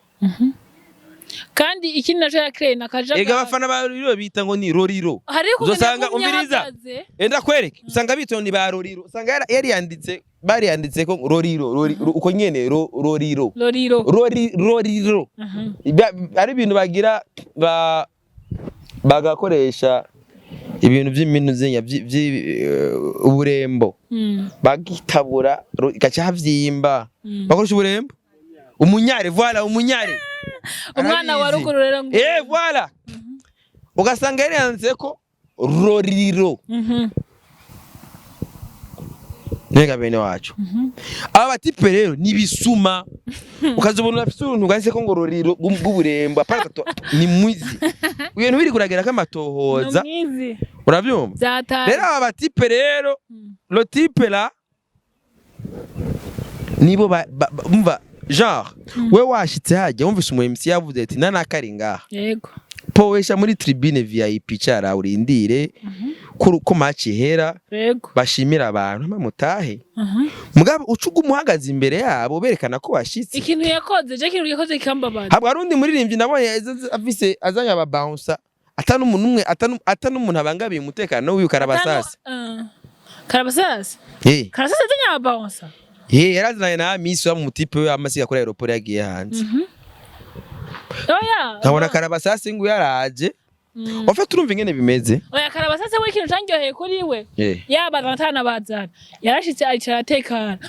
Kandi ikindi naco yakreye na kajaga. Ega abafana ba Lolilo bita ngo ni Lolilo. Hariho ukungene Uzosanga yagumye umviriza. ahagaze. Enda kwereke, usanga bita ngo ni ba Lolilo, usanga yari yanditse, bari yanditse ko Lolilo, uko nyene, Lolilo. Loriro. Lolilo. Ari ibintu bagira bagakoresha ibintu by'iminu zinya uburembo, bagitabura gaca havyimba. Bakoresha uburembo, umunyare, voilà, umunyare. Umwana wa Arabizi. ruguru rero ngo Voilà, ugasanga yari yanditse ko Roriro. Nega bene wacu, aba batipe rero ni bisuma, ukazobona afise uruntu rwanditse ko ngo Roriro bw'uburembo, apana ni mwizi, ibintu biri kuragera k'amatohoza. Numwizi. Uravyumva? Byataye. Rero aba batipe rero, le type là, nibo umva, genre we washitse hajya, wumvise umu MC yavuze ati nanakari ngaha, powesha muri tribune VIP, cara urindire ko match ihera, bashimira abantu hama mutahe. Mugabo ucuga umuhagaze imbere yabo berekana ko washitse. Ikintu yakoze, je ikintu yakoze kikambabaza. Habwo hari undi muririmbyi nabonye afise azanye aba bouncer, atari umuntu umwe, atari umuntu abangamiye umutekano wiwe, Karabasasi. Karabasasi. Karabasasi azanye aba bouncer. Yarazanye na Misi wa mutipe we amasiga kuri aéroport yagiye hanze. Oya. Nkabona Karabasasi ngo yaraje. Wafata, urumva ingene bimeze. Oya, Karabasasi we, ikintu canryoheye kuri we, yaba atanabazana, yarashitse aricara atekana.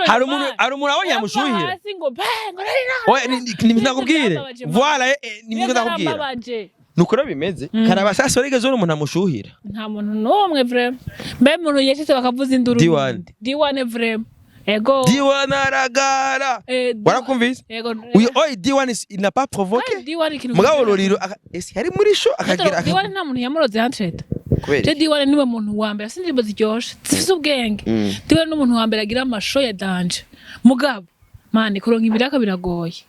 Hari umuntu abonye yamushuhira. Hasi ngo pe ngo rari. Oya, ni nakubwire. Byambabaje, man. Voilà, ni ndakubwira. Byambabaje. Nuko rero bimeze. Karabasasi warigeze ubona umuntu amushuhira? Nta muntu n'umwe vraiment. Mbe umuntu yashitse bakavuza induru. D1. D1 vraiment. Ego. D1 aragara. Warakumvise? Ego. Uyu oyi D1 il n'a pas provoqué. Kandi D1 ikintu Mugabo Roriro ese yari muri show akagira D1 nta muntu yamuroze handshake. Kubera Je iki? D1 niwe muntu wa mbere afite indirimbo ziryoshe, zifise ubwenge. D1 ni umuntu wa mbere agira ama show ya danger. Mugabo man, kuronka ibiraka biragoye.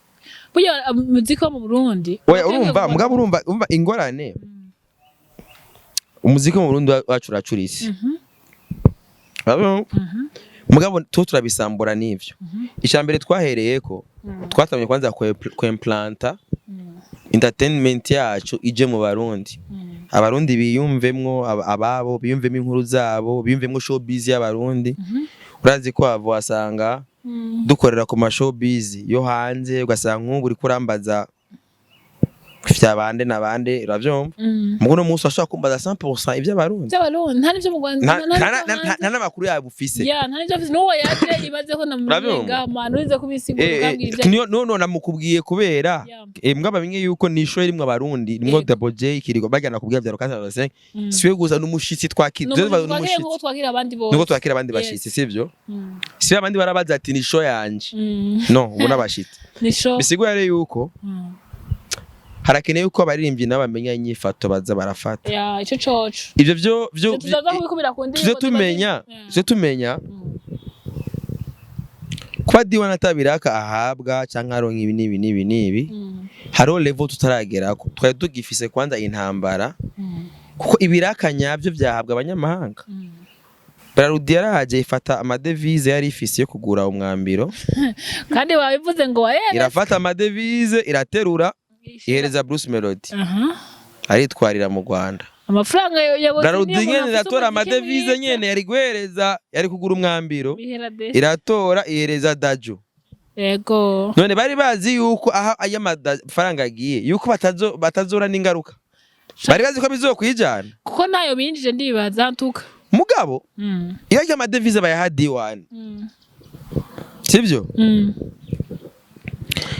Burya umuziki wo mu Burundi Oya, urumva, mugabo urumva ingorane. Umuziki mu Burundi wacu uracurise. Urabona? Mugabo tu turabisambura n'ivyo. Icya mbere twahereye ko twatamye kwanza kwimplanta entertainment yacu ije mu Barundi. Abarundi biyumvemwo ababo, biyumvemo inkuru zabo, biyumvemwo showbiz y'Abarundi. Urazi ko wava wasanga dukorera ku ma showbiz yo hanze, ugasanga nk'ubu uriko urambaza vya bande na bande, uravyumva? Mugo uno munsi washobora kumbaza 100% ivy'Abarundi. By'Abarundi, nta n'ivyo mu Rwanda, Nta nta nta- n'ivyo nta- hanze. nta n'amakuru yabo ufise. Ya, nta n'ivyo afise. N'uwo yaje ibaze ko Urabyumva? namumenga man, urize kubisigura, ukambwira ivyo. Niyo none namukubwiye kubera mbwa bamenye yuko ni show irimwo Abarundi, nimwo Double J Kiriko bagana kubwira bya Rokasa Rose, siwe gusa n'umushitsi twakira. N'umushitsi twakira nk'uko twakira abandi bose. Nuko twakira abandi bashitsi, sivyo? Siwe abandi barabaza ati ni show yanje. No ubu n'abashitsi. Ni show. Bisigura rero yuko harakeneye yuko abaririmbyi nabo bamenya inyifato baza barafata. Ya, ico coco. Ivyo vyo Tuzaza kubikubira ku ndirimbo. tuze tumenya, tuze tumenya kuba D1 atabiraka ahabwa canke aronka ibi n'ibi n'ibi n'ibi. Hariho level tutaragerako, twari tugifise kwanza intambara, kuko ibiraka nyabyo byahabwa abanyamahanga. Brarudi yarahaje ifata amadevize yari ifise yo kugura umwambiro. Kandi wabivuze ngo wahere. Irafata amadevize, iraterura, ihereza Bruce Melody, aritwarira mu Rwanda. Amafaranga yabuze. Brarudi nyene iratora amadevize nyene yari guhereza, yari kugura umwambiro, iratora ihereza Dajo. None bari bazi yuko aho ayo mafaranga agiye yuko batazora n'ingaruka, bari bazi ko bizokwijana? Kuko ntayo binjije, ndibaza ntuka. Mugabo iyo ayo amadevize bayaha D1, sivyo?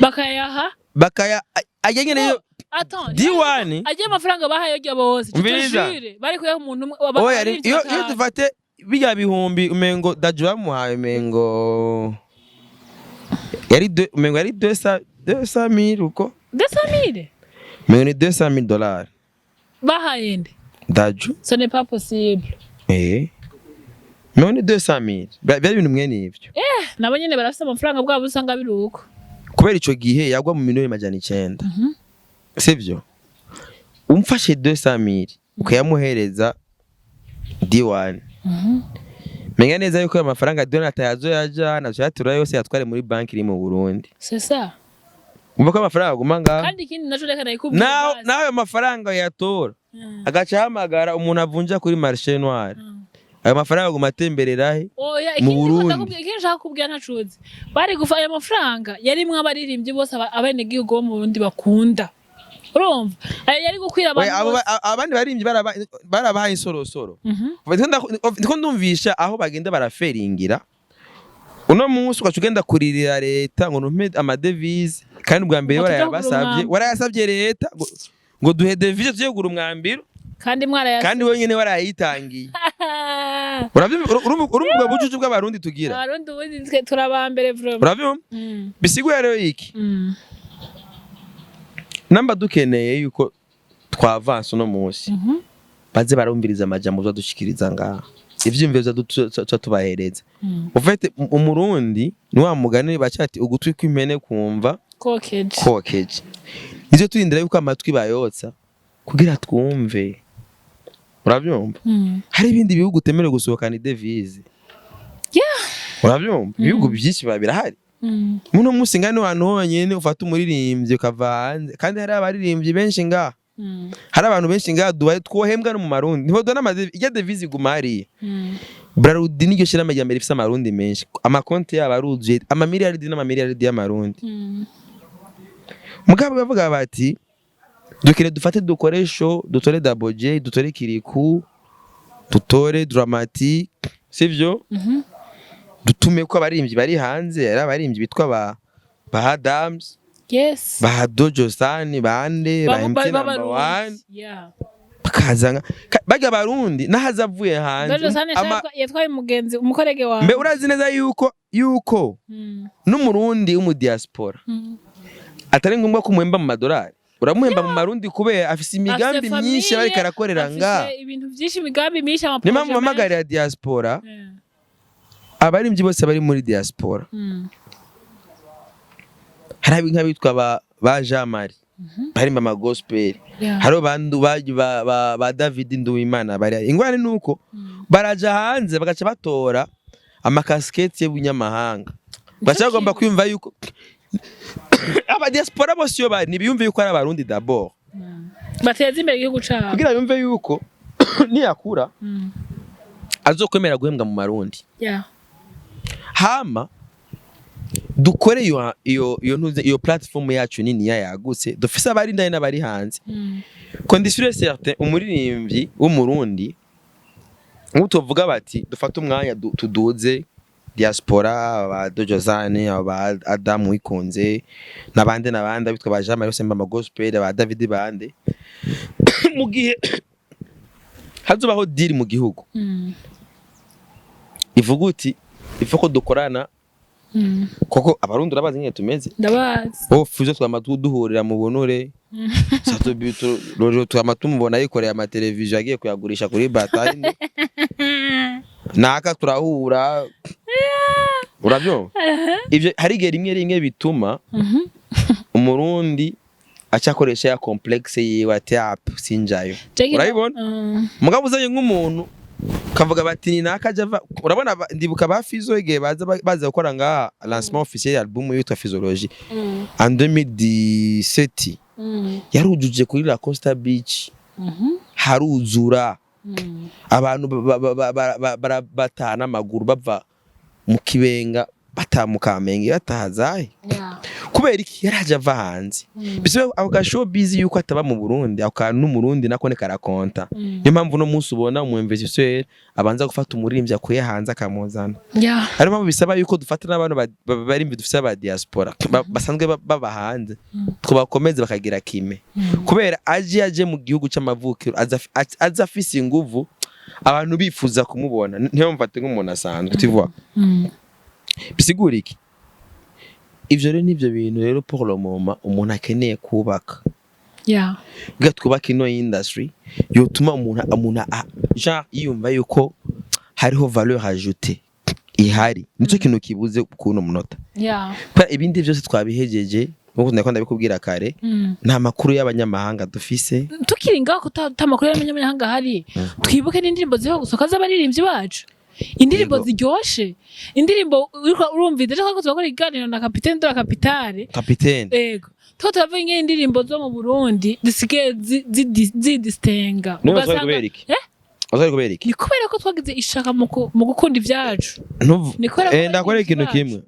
Bakayaha. Bakaya ajya nyene yo. Attends. D1. Agiye amafaranga bahaye yo bose. Umviriza. Tutojure bari kuyaha umuntu umwe. Oya, iyo dufate Bijya bihumbi umengo Dadju bamuhaye, umengo yari umengo yari 200 000 uko. 200 000? Umengo ni $200 000. Bahaye nde? Dadju. Ce n'est pas possible. Eh, umengo ni 200 000. Byari ibintu mwene ivyo. Eh, nabo nyene barafise amafaranga bwabo, usanga biri uko. Kubera ico gihe yagwa mu 900 000, sivyo? Umfashe 200 000 ukayamuhereza D1, menya neza yuko ayo mafaranga D1 atayazoyaja azoyatura yose yatware muri banki iri mu Burundi. C'est ça. Umva ko amafaranga aguma ngaho. Kandi ikindi naco reka nayikubwira. Nawe Basi. Nawe ayo mafaranga yatora, agaca ahamagara umuntu avunja kuri marché noir, ayo mafaranga aguma atemberera he? Oya, Mu ikindi ko Burundi. ndakubwira, ikindi nshaka kukubwira ntacuzi. Bari gufa ayo mafaranga yarimwo abaririmbyi bose abenegihugu bo mu Burundi bakunda. Urumva? Ayo yari gukwira abantu Oya, abo bose. Abandi baririmbyi barabahaye insorosoro. Ndiko ndumvisha aho bagenda baraferingira uno munsi, ugaca ugenda kuririra leta ngo numpe ama devises, kandi ubwa mbere Ngo tuje kugura warayabasavye, umwambaro. Warayasavye leta ngo duhe devise tuje kugura umwambiro. Kandi mwarayasavye. Kandi wenyene warayitangiye. Uravyumva? Urumva ubwo bujuju bw'Abarundi tugira? Abarundi ubundi twe turabambere vraiment. Uravyumva? Bisiguye rero iki? Namba dukeneye yuko twavansa uno munsi, baze barumviriza amajambo tuzadushikiriza ngaha, ivyiyumviro tuza tubahereza. Ufite Umurundi ni wa mugani baca ati: "Ugutwi kw'impene kumva kokeje." Kokeje. Nivyo turindira yuko amatwi bayotsa kugira twumve. Uravyumva? Hari ibindi bihugu utemerewe gusohokana i devise. Uravyumva? Ibihugu byinshi biba birahari. Muno munsi ngano hantu honyene ufata umuririmbyi ukava hanze, kandi hari abaririmbyi benshi ngaha, hari abantu benshi ngaha Dubai twohembwa no mu Marundi, ntibodona irya devise iguma hariya. Brarudi niryo shirahamwe rya mbere rifise Amarundi menshi, amakonti yabo aruzuye amamiliyaridi n'amamiliyaridi y'Amarundi. Mugabo bavuga bati: "Dukire dufate dukoresho, dutore Double J, dutore Kiriku, dutore Dramati," sivyo? Mhm. Dutume ko abaririmbyi bari hanze, ari abaririmbyi bitwa ba Adams, ba Dojo Sani, bande ba MT number one, bakaza barya Barundi nahaza avuye hanze. Dojo Sane yatwaye umugenzi umukorege wawe. Mbe urazi neza yuko n'Umurundi w'umu diaspora atari ngombwa ko umuhemba mu madolari, uramuhemba mu Marundi, kubera afise imigambi Afise myinshi famille, bariko arakorera afise nga. ibintu byinshi, imigambi myinshi, Niyo mpamvu ama projets mpamagarira diaspora, menshi. abaririmbyi bose bari muri diaspora. Hari nk'abitwa ba Jean Marie barimba ama gospel, hariho bandu ba David Nduwimana bari. Ingorane nuko baraja hanze bagaca batora amakasiketi y'ubunyamahanga, baca bagomba kwiyumva yuko aba diaspora bose iyo bari ntibiyumve yuko ari Abarundi d'abord. Bateza imbere igihugu cabo. Kugira yumve yuko niyakura azokwemera guhembwa mu Marundi. Hama dukore iyo ntuze, iyo platform yacu nini ya yagutse, dufise abari indani n'abari hanze. Condition certain, umuririmbyi w'Umurundi nk'ubu tuvuga bati dufate umwanya tuduze diaspora, aba Dojozane, aba Adam Wikunze n'abandi n'abandi abitwa ba Jean Marie Semba, ama gospel, aba David bande, mu gihe hazobaho deal mu gihugu ivuga uti ifa ko dukorana, koko Abarundi urabazi nyine tumeze. Ndabazi. Wowe fuzo twama duhurira mu bunure. Rero twama tumubona yikoreye amateleviziyo agiye kuyagurisha kuri batayini, naka turahura. Urabyumva ivyo? Hari igihe rimwe rimwe bituma Umurundi acakoresha ya complexe yiwe ati: "Ap sinjayo." Urabibona? Mugabo uzanye nk'umuntu kavuga bati ni naka aja urabona ndibuka ba Fizo igihe baza baza gukora ngaha lancement officiel ya album yitwa Physiologie en 2017, yarujuje kuri La Costa Beach, haruzura abantu bataha n'amaguru, bava mu Kibenga, bataha mu Kamenge, bataha zahe. Kubera iki? Yaraje ava hanze. Bise ako ga showbiz yuko ataba mu Burundi, ako kantu n'Umurundi nako ne karakonta. Niyo mpamvu no munsi ubona umu investisseur abanza gufata umuririmbyi akuye hanze akamuzana. Ariyo mpamvu bisaba yuko dufata n'abantu barimbi dufise aba diaspora basanzwe baba hanze, tubakomeze bakagira kime, kubera aje mu gihugu c'amavukiro aza afise inguvu. Abantu bifuza kumubona, ntibamufate nk'umuntu asanzwe, tu vois? Bisigura iki? Ivyo rero nivyo bintu rero pour le moment umuntu akeneye kubaka, kugira twubake ino industry yotuma umuntu genre yiyumva yuko hariho valeur ajoutée ihari. Nico kintu kibuze kuno munota, kubera ibindi vyose twabihejeje, nkuko ndako ndabikubwira kare. Nta makuru y'abanyamahanga dufise. Tukiri ngaho, ko ata makuru y'abanyamahanga ahari, twibuke n'indirimbo ziho gusohoka z'abaririmbyi bacu, indirimbo ziryoshe, indirimbo uriko urumvise. Ejo twari turakora ikiganiro na Capitaine de la Capitale. Kapitene. Ego, tuko turavuga ingene indirimbo zo mu Burundi zisigaye zidisitenga. Niba twari kubera iki? Eh? Uzari kubera iki? Ni kubera ko twagize ishaka mu gukunda ivyacu. Ni kubera ko Ndakora abaririmbyi ikintu bacu. kimwe.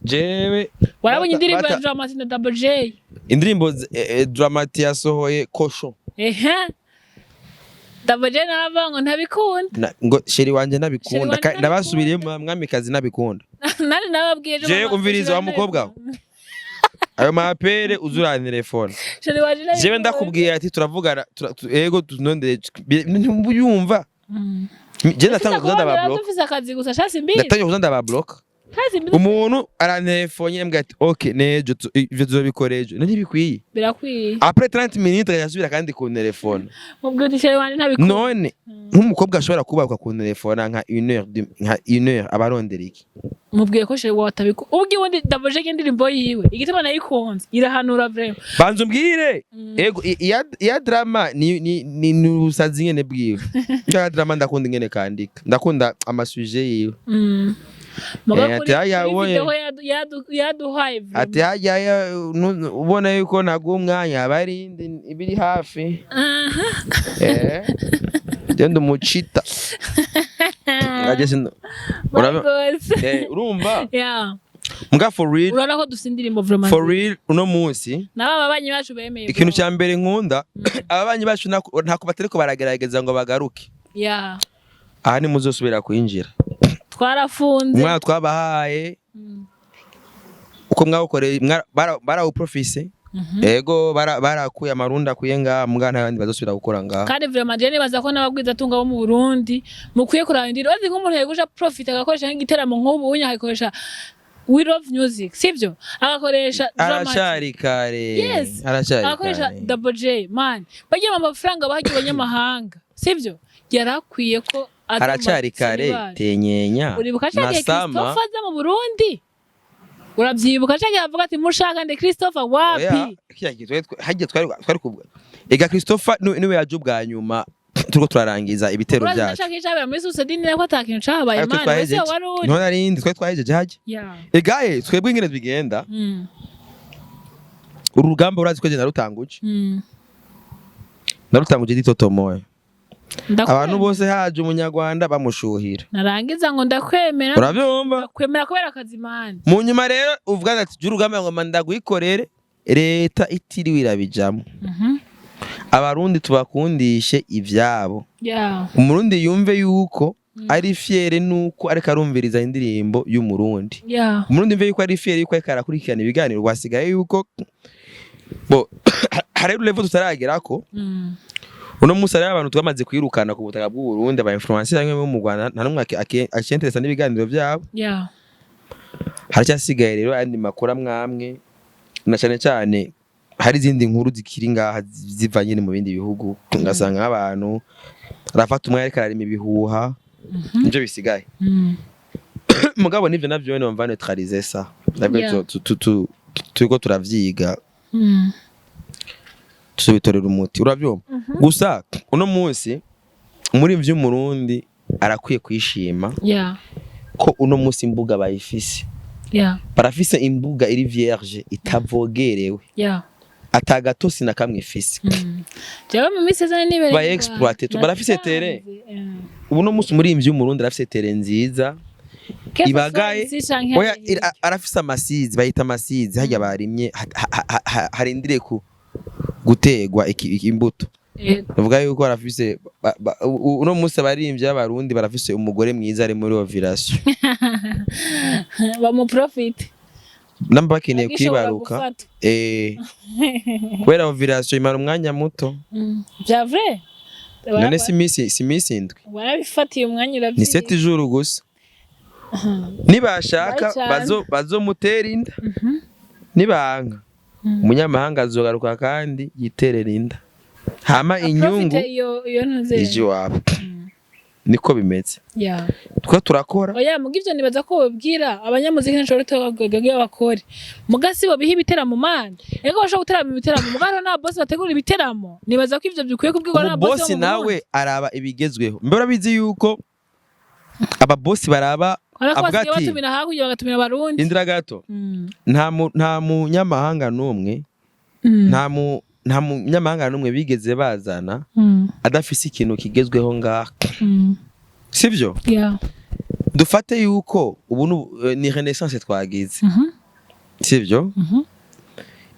Jewe Warabonye indirimbo ya Dramati na Double J? Indirimbo Dramati yasohoye kosho. Ehe, Double J nava ngo ntabikunda. Ngo chéri wanje Chéri nabikunda. wanje nabikunda. Ndabasubiriyemo, mwamikazi nabikunda. Nani nababwiye ejo? Jewe Mama, umviriza chéri wa wanje mukobwa we. Ayo mapere uzurantelefone. Chéri wanje nabikunda. Jewe ndakubwiye ati turavugana, ego tunondere yumva. Je ndatanga kuza ndabablock. Dufise akazi gusa, shasi mbizi. Ndatangiye kuza ndabablock. Shasi mbizi. Umuntu arantelefone, mbwira ati ok, nejo ivyo tuzobikora ejo, ntibikwiye. Birakwiye. Après 30 minutes agashobira kandi ku telefone. Mubwira uti chéri wanje ntabikunda. None nk'umukobwa ashobora kubakwa ku telefone nka une heure nka une heure, abarondera iki? Mubwiye ko chéri wawe atabikunda. Ubwo ubundi Double J indirimbo yiwe, igituma nayikunze, irahanura vraiment. Banza umbwire. Ego, iya Drama ni ubusazi nyene bwiwe. Iya Drama ndakunda ingene kandika, ndakunda ama sujets yiwe. Muga Ati haya kuri ubonye- video yaduhaye vraiment. Ati hajya ubona yuko naguha umwanya, haba hari indi ibiri hafi. Genda umucita ngaje Gose. Urumva? Yeah. Mbwa for real. Urabona ko dufite indirimbo vraiment. For real, uno munsi Naba ababanyi bacu bemeye. ikintu cya mbere nkunda, ababanyi bacu ntako batariko baragerageza ngo bagaruke. Aha nimuzosubira kwinjira. Twarafunze. Umwana twabahaye, uko mwawukoreye, barawuprofise. Ego, barakuye amarundi akuye ngaha, mbwa nta bandi bazosubira gukora ngaha. Kandi vraiment je nibaza ko n'abagwizatunga bo mu Burundi mukwiye kuraba indirimbo. Bazi nk'umuntu yegusha profit, agakoresha nk'igiteramo nk'ubu unye, akakoresha We Love Music, sivyo? Agakoresha Drama T. Aracari kare. Yes. Aracari Agakoresha kare. Double J, man, bagiye mu mafaranga bahagiye abanyamahanga, sivyo? Yarakwiye ko aza mu Haracari kare. basani bacu. Tenyenya Uribuka na cagihe sama. Christopher aza mu Burundi? Urabyibuka cagihe avuga ati mushaka nde Christopher? Oya, Wapi. kiriya gihe hajya twari kuvuga ega Christopher niwe yaje ubwa nyuma, turiko turarangiza ibitero Urazi byacu. nashaka icabera muri Susedini ko ata kintu cahabaye. Ariko Man, wese twahejeje. wari uri. Niho narindi twari twahejeje hajya. Egaye twebwe ingene bigenda, uru rugamba urazi ko je narutanguje. Narutanguje ndi totomoya. Ndakwemera. Abantu bose haje umunyarwanda bamushuhira. Narangiza ngo ndakwemera. Urabyumva? Ndakwemera kubera akazi, man. Mu nyuma rero uvuga ati jya urugamba ngo ndagwikorere, leta itiriwe irabijamo. Abarundi tubakundishe ivyabo. Umurundi yumve yuko ari fier nuko ariko arumviriza indirimbo y'umurundi. Umurundi yumve yuko ari fier yuko ariko arakurikirana ibiganiro. Wasigaye yuko bo hari level tutaragerako. Uno munsi hariho abantu twamaze kwirukana ku butaka bw'u Burundi, aba influenceurs bamwe bo mu Rwanda, nta n'umwe akinteresa n'ibiganiro byabo. Haracyasigaye rero ayandi makuru amwe amwe, na cyane cyane hari izindi nkuru zikiri ngaha ziva nyine mu bindi bihugu, ugasanga nk'abantu arafata umwe ariko ararima ibihuha. Nibyo bisigaye. Mugabo nivyo navyo on va neutraliser ça nabyo. Turiko turavyiga, tubitorera umuti, urabyumva? Gusa uno munsi umuririmbyi w'umurundi arakwiye kwishima ko uno munsi imbuga bayifise. Barafise imbuga iri vierge, itavogerewe, atagatosi na kamwe ifise. Jewe mu minsi iza nibereye Ba mu exploiter, Rwanda. barafise terrain. Ubu no munsi umuririmbyi w'umurundi arafise terrain nziza Kesa ibagaye. si canke Oya, hariya. Arafise amasizi, bayita amasizi, harya barimye harindiriye ku gutegwa imbuto. Bavuga yuko barafise uno munsi abaririmbyi b'abarundi barafise umugore mwiza ari muri ovulation. Bamuprofite. Namba bakeneye Agishobora kwibaruka. gufata. Kubera ovulation imara umwanya muto. Vya vrai. None si imisi 7? Warabifatiye umwanya. Ni Uravyiga. 7 jours gusa. Nibashaka Bye cyane. Bazomutera inda, nibanka umunyamahanga azogaruka kandi yiterera inda, hama inyungu Profite iyo ntuze. ije iwabo. Niko bimeze. Twe turakora. Oya, muga ivyo nibaza ko bobwira abanyamuziki, ntashobora gutegura bakore, muga si bo biha ibiteramo man. Ego, bashobora guterama ibiteramo, muga hariho n'ababosi bategura ibiteramo. Nibaza ko ivyo bikwiye kubwirwa n'ababosi Umubosi bo mu nawe Burundi. araba ibigezweho. Mbe urabizi yuko ababosi baraba Urabona ko avuga basigaye ati batumira hakurya, bagatumira Abarundi. Indira gato. Nta munyamahanga n'umwe, nta munyamahanga n'umwe bigeze bazana adafise ikintu kigezweho ngaha, sivyo? Yeah. Dufate yuko ubu ni renaissance twagize, sivyo? Mhm.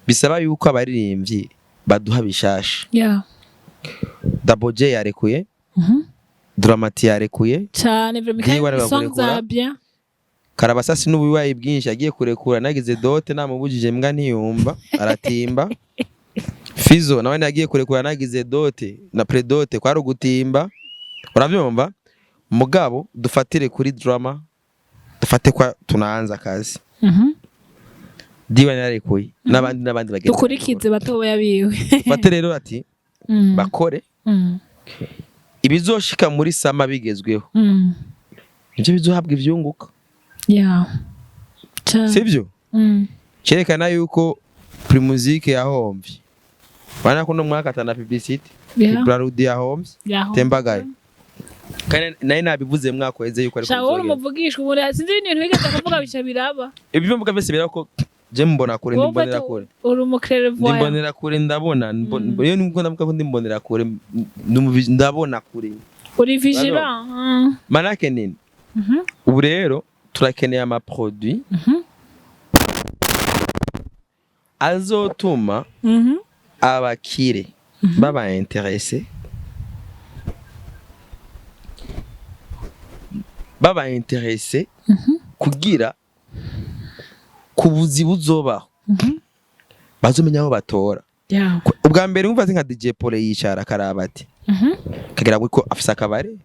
Bisaba yuko abaririmbyi baduha bishasha. Double J yarekuye, Dramati yarekuye. Cyane vraiment. Diwe Kandi song arabakurekura. za bien. Karabasasi n'ububayi bwinshi agiye kurekura, nagize dote namubujije mbwa ntiyumva, aratimba. Fizo nawe yagiye kurekura, nagize dote na prédot, kwari ugutimba, urabyumva? Mugabo dufatire kuri Drama, dufate kwa tunaanza kazi. Diwe yarekuye n'abandi n'abandi bagenda. Dukurikize batoya biwe. Dufate rero ati bakore ibizoshika muri summer bigezweho, nibyo bizohabwa ivyunguka. Yeah. Cyane. Sibyo? Cyerekana yuko Primusic yahomvye. Bana kuno mwaka atana publicity. Brarudi yahomvye. Tembagaye kandi naye nabivuze mwaka weze yuko ariko Sha, wowe bizogenda. umuvugishwa ubu, sinzi ibintu bigeze kuvuga bica biraba. Ibyo mvuga byose birako, je mbona kure, Wowe ndimbonera ufata kure. uri umuclairvoyant. Ndimbonera kure, ndabona. Iyo nubwo ndavuga ko ndimbonera kure, ndabona kure. Uri vigilant. Manake nini? Ubu rero turakeneye ama produit azotuma abakire baba intéressé, baba intéressé kugira ku buzi buzobaho bazomenya aho batora. Ubwa mbere wumva nka DJ Paul yicara akaraba ati kagira ko afise akabare.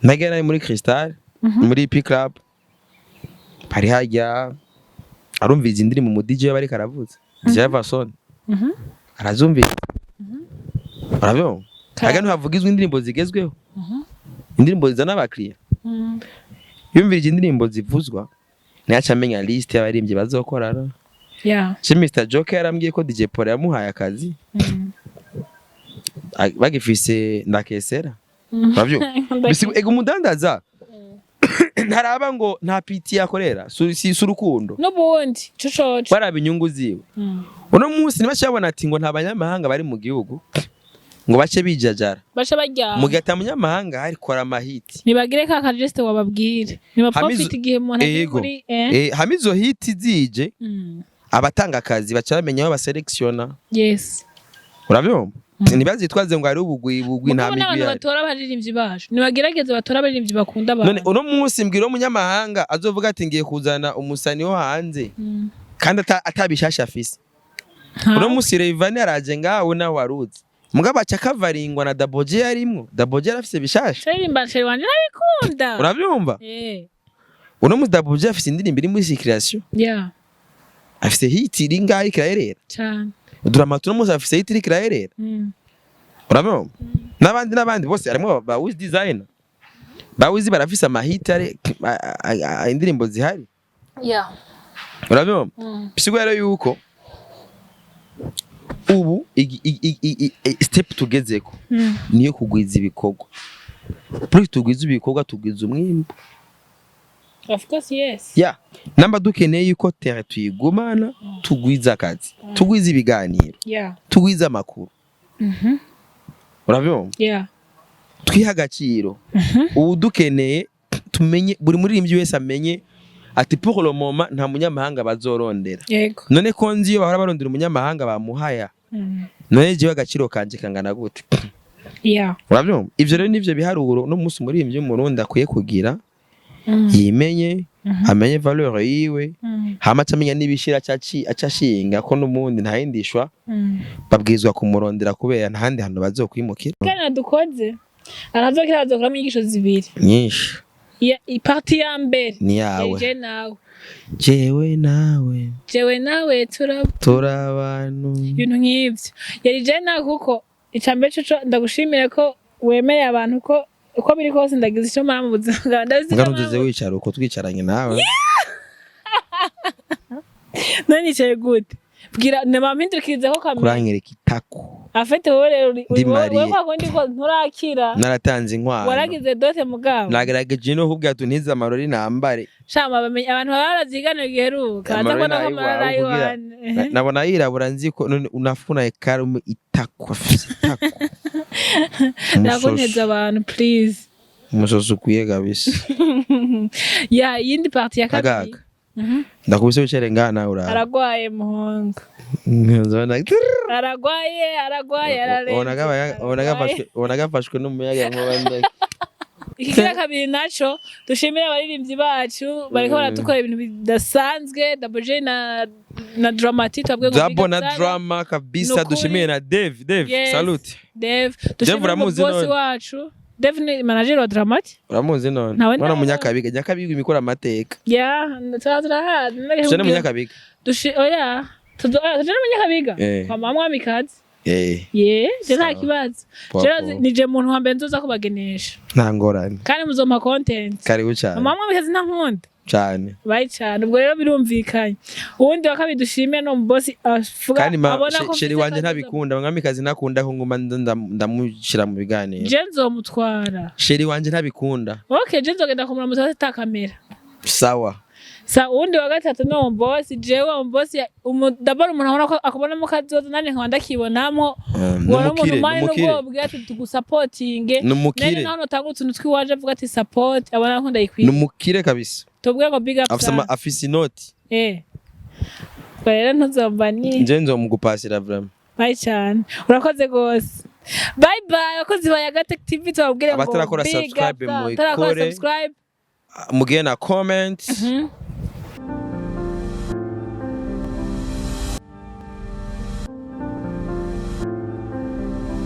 Nagiye nari muri Crystal, muri P Club, hari hajya arumviza indirimbo mu DJ aba ariko aravuza, DJ Everson, arazumvira, urabyumva? Haga ntihavugizwa indirimbo zigezweho, indirimbo zizana abakiriya. Yumvirije indirimbo zivuzwa, ntiyaca amenya liste y'abaririmbyi bazokorana. Je Mr Joker yarambwiye ko DJ Paul yamuhaye akazi bagifise ndakesera, urabyumva? Ega umudandaza ntaraba ngo nta piti yakorera, si urukundo. N'ubundi ico coco. Baraba inyungu ziwe. Uno munsi ntibacabona ati ngo nta banyamahanga bari mu gihugu, ngo bace bijajara. Baca baryama. Mu gihe ata munyamahanga hari, kora amahiti. Ntibagire ka kageste wababwire, ntibaprofite igihe umuntu agiye muri Hama izo hiti zije, abatanga akazi baca bamenya aho baselekisiona. Urabyumva? Ntibazitwaze ngo hari ubugwi bugwi, nta Mugabo migwi n'abantu ihari. batora abaririmbyi bacu nibagerageze batore abaririmbyi bakunda None abantu. uno munsi mbwira umunyamahanga azovuga ati ngiye kuzana umusani wo hanze kandi atabishasha afise. Uno munsi Rayvanny araje ngawe nawe waruzi, mugabo aca akavaringwa na Double J yarimwo. Double J yarafise bishasha. Sharirimba chéri wanje nabikunda. Urabyumva? Uno munsi Double J afise indirimbo iri muri circulation, afise hit iri ngaho iriko irayerera. Cyane. Dramati uno munsi afise hit iriko irayerera. Urabyumva? N'abandi n'abandi bose harimo ba Wiz Designer, ba Wiz barafise amahit ari indirimbo zihari. Urabyumva? Bisigura rero yuko ubu step tugezeko niyo kugwiza ibikorwa. Plus tugwiza ibikorwa, tugwiza umwimbu. Of course, yes. Ya namba dukeneye yuko terre tuyigumana, tugwiza akazi, tugwiza ibiganiro, tugwiza amakuru. Urabyumva? Yeah. Twiha agaciro. Ubu dukeneye tumenye, buri muririmbyi wese amenye ati pour le moment nta munyamahanga bazorondera. None ko nzi iyo bahora barondera umunyamahanga bamuhaya, none jewe agaciro kanje kangana gute? Urabyumva? Ivyo rero nivyo biharuro no munsi umuririmbyi w'Umurundi akwiye kugira, yimenye. Amenye valeur yiwe, hama acamenya n'ibishira aca ashinga ko n'ubundi ntayindishwa babwirizwa kumurondera kubera ntahandi hantu bazokwimukira. Kandi dukoze arazokira azokoramo inyigisho zibiri. Nyinshi. I partie ya mbere Ni yawe. Je nawe. Jewe nawe. Jewe nawe turaba Turi abantu. Ibintu nk'ivyo yari je nawe, kuko icambere coco ndagushimire ko wemereye abantu ko uko biri kose ndagize icyo mara mu buzima bwawe, ndabizi Mbwa icyo ntuzuze mara. wicara uko twicaranye nawe. None nicaye gute? Bwira namampindukirizeho kamera. Kuranyereka itako. Afite wowe rero uri Ndi wowe mariye. kwa kundi ko nturakira. Naratanze inkwano. Waragize dot mugabo. Nagerageje no kubwira ati ntize amarori nambare. Shama bamenye abantu baba baravyiganira giheruka baza Amarori kubona ko nayo amarori iwawe kugira- ayiwane. Nabona yirabura, nzi ko none unafuna ikarumu itako, afise itako. Ndakunteza abantu, please. Umusoso ukwiye kabisa. Ya iyindi partie ya kabiri. Kagaga ndakubise wicare ngaha nawe uraba. Aragwaye muhungu. Nzobona- Aragwaye, aragwaye, ararembye. Ubona ubona gafashwe n'umuyaga nkuba ndaki. Ikigira kabiri naco, dushimire abaririmbyi bacu bariko baratukora ibintu bidasanzwe, Double J na Dramati, twabwe ngo Double big na up sana. Drama kabisa. Nukuri. Dushimiye na Dave, Dave. Yes. Salute. Dave, dushimire Uramuzi umubosi none? wacu Dave, ni manager wa Dramati. Uramuzi none? Ntawe Mwana ndabona. Munyakabiga, Nyakabiga imikora amateka. Ya turahazi. Tujane Munyakabiga. Dushi oya tuzo oya tujane Munyakabiga. Eh. Kwa mama mwamikazi. Eh. Ye je nta Sawa. kibazo. Poa, Jewe poa. nije muntu wa mbere nzoza kubagenesha. Nta ngorane. Kandi muzompa content. Karibu cyane. Mama mwamikazi ntankunda. Cyane. Bayi cyane. Ubwo rero birumvikanye, uwundi wa kabiri dushimiye ni umubosi avuga Kandi ma abona ko chéri mfise wanje akazi. ntabikunda, mwamikazi ntakunda ko nguma ndamushyira mu biganiro. Je nzomutwara. Chéri wanje ntabikunda. Okay, je nzogenda kumuramutsa ata kamera. Sawa. Sa uwundi wa gatatu ni umubosi, jewe umubosi d'abord umuntu abona ko akubonamo kazoza, nanjye nkaba ndakibonamo. Uwo ni umuntu Numukire. mani Numukire. n'ubwo bwira ati tugusapotinge. Numukire. Nene naho notanga utuntu twiwaje avuga ati support, abona ko ndayikwiye. Numukire kabisa. Tubwire ngo big up Afise sana. Afise inoti. Eh, ubwo rero ntuzomba ni Nje nzomugupasira vraiment. Bye cyane, urakoze gose, bye bye. Abakozi ba Yagatech TV tubabwire ngo Abatarakora big up subscribe sana. Abatarakora muyikore. subscribe. Mugiye na comment.